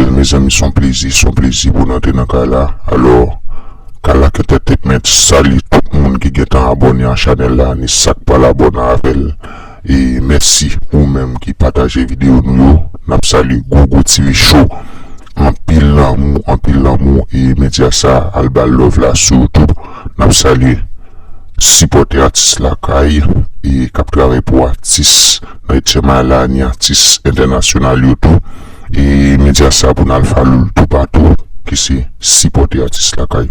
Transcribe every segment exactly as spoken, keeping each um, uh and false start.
Mezanmi, se yon plezi, se yon plezi pou n antre nan kay la. Alò, Kalak Entertainment salye tout moun ki gentan abòne a chanèl la, ni sa k pral abòne avè l. E mèsi ou menm ki pataje videyo nou yo. N ap salye Gogo T V Show. Anpil lanmou, anpil lanmou. E medya sa, al ba l love la sou YouTube. N ap salye sipòtè atis lakay e k ap travay pou atis nan Etchema la, ni atis entènasyonal yo tou. E medya sa pou n al follow l toupatou, ki se sipòtè atis lakay.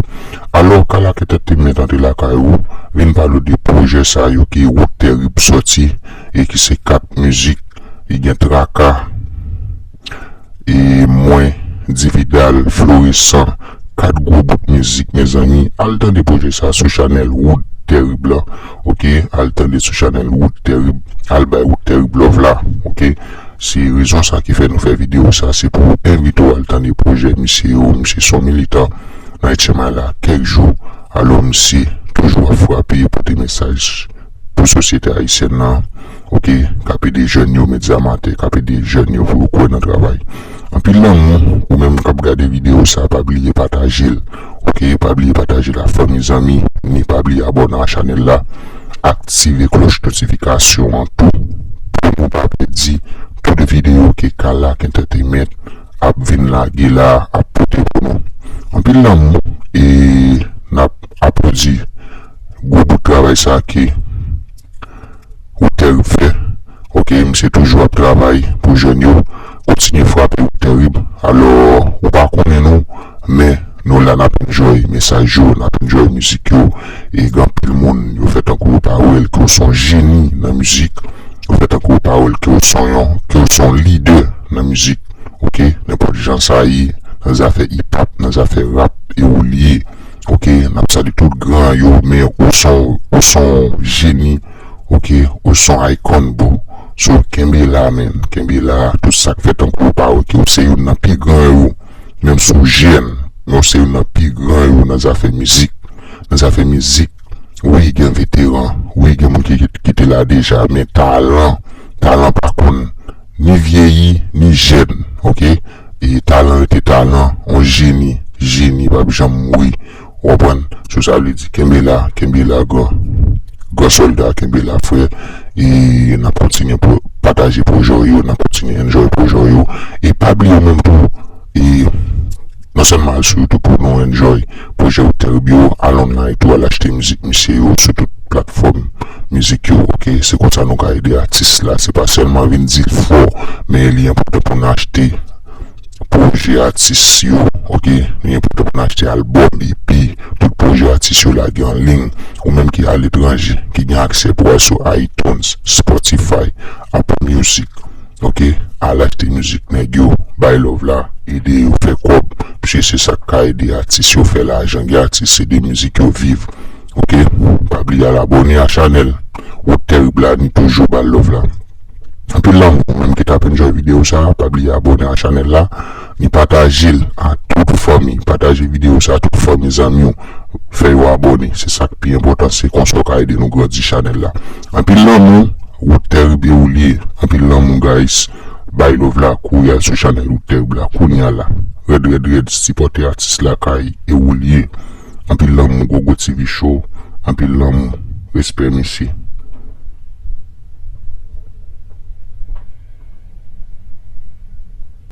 Alò, Kalak Entertainment antre lakay ou, vin pale w de pwojè sa yo ki Wood Terrible sòti e ki se kat mizik, li gen Traka, e mwen, Dividal, Floresan, kat gwo bout mizik, mezanmi. Al tande pwojè sa sou chanèl Wood Terrible la, oke? Al tande sou chanèl Wood Terrible, al bay Wood Terrible love la, oke? Se rezon sa ki fè nou fè videyo sa, se pou envite w al tande pwojè misye yo. Misye se yon militan nan Etchema la kèk jou. Alò, misye toujou ap frape, pote mesaj pou sosyete ayisyèn nan, oke, k ap ede jèn yo met zam atè, k ap ede jèn yo pou yo kwè nan travay. Anpil lanmou, ou menm k ap gade videyo sa, pa bliye pataje l, oke, pa bliye pataje l a fanmi, zanmi, ni pa bliye abòne a chanèl la, aktive klòch notifikasyon an tou, pou nou pa pèdi tout videyo ke Kalak Entertainment ap vin lage la, ap pote pou nou. Anpil lanmou, e n ap aplodi gwo bout travay sa ke Wood Terrible fè. Oke, misye toujou ap travay pou jèn yo. Kontinye frape Wood Terrible. Alò, ou pa konnen nou, men nou la, n ap enjoy mesaj yo, n ap enjoy mizik yo. E gen anpil moun, yo fè tankou yo pa wè l, ke w se yon jeni nan mizik. Yo fè tankou yo pa wè l, ke w se yon, ke w se yon lidè nan mizik. Oke, nenpòt jan sa ye, nan zafè hip hop, nan zafè rap, e ou l ye. Oke, n ap salye tout gran yo, men ou se yon, ou se yon jeni. Oke, ou se yon icon, bro. So, kenbe la, man, kenbe la. Tout sa k fè tankou yo pa wè ke w se youn nan pi gran yo, menm si w jèn, men w se youn nan pi gran yo nan zafè mizik. Nan zafè mizik, wi, gen veteran, wi, gen moun ki, ki, ki te la deja, men talan, talan pa konn ni vyeyi, ni jèn, oke? E talan rete talan, yon jeni, jeni p ap janm mouri, ou konprann? So, sa vle di, kenbe la, kenbe la, gran, gran sòlda, kenbe la, frè. E n ap kontinye pou pataje pwojè yo, n ap kontinye enjoy pwojè yo. E pa bliye menm tou, e non sèlman al sou YouTube pou nou enjoy pwojè Wood Terrible yo, al online tou, al achte mizik misye yo sou tout platfòm mizik yo, oke? Se konsa nou ka ede atis la. Se pa sèlman vin di l fò, men li enpòtan pou n achte pwojè atis yo, oke? Li enpòtan pou n achte albòm, E P, tout pwojè atis yo lage an liy. Ou menm ki aletranje, ki gen aksè pou al sou iTunes, Spotify, Apple Music, oke? Al achte mizik nèg yo, bay love la, ede yo fè kòb, piske se sa k ka ede atis yo fè lajan. Gen atis se de mizik yo viv, oke? Pa bliye al abòne a chanèl Wood Terrible la, ni toujou ba l love la. Anpil lanmou, ou menm ki t ap enjoy videyo sa, pa bliye abòne a chanèl la, ni pataje l a tout fanmi, pataje videyo sa a tout fanmi, zanmi w, fè yo abòne, se sa k pi enpòtan, se konsa w ka ede nou grandi chanèl la. Anpil lanmou, Wood Terrible e ou l ye. Anpil lanmou, guys. Bay love la, kouri al sou chanèl Wood Terrible la kounye a la. Rèd, rèd, rèd, sipòte atis lakay e ou l ye. Anpil lanmou, Gogo T V Show. Anpil lanmou, respè, mesye.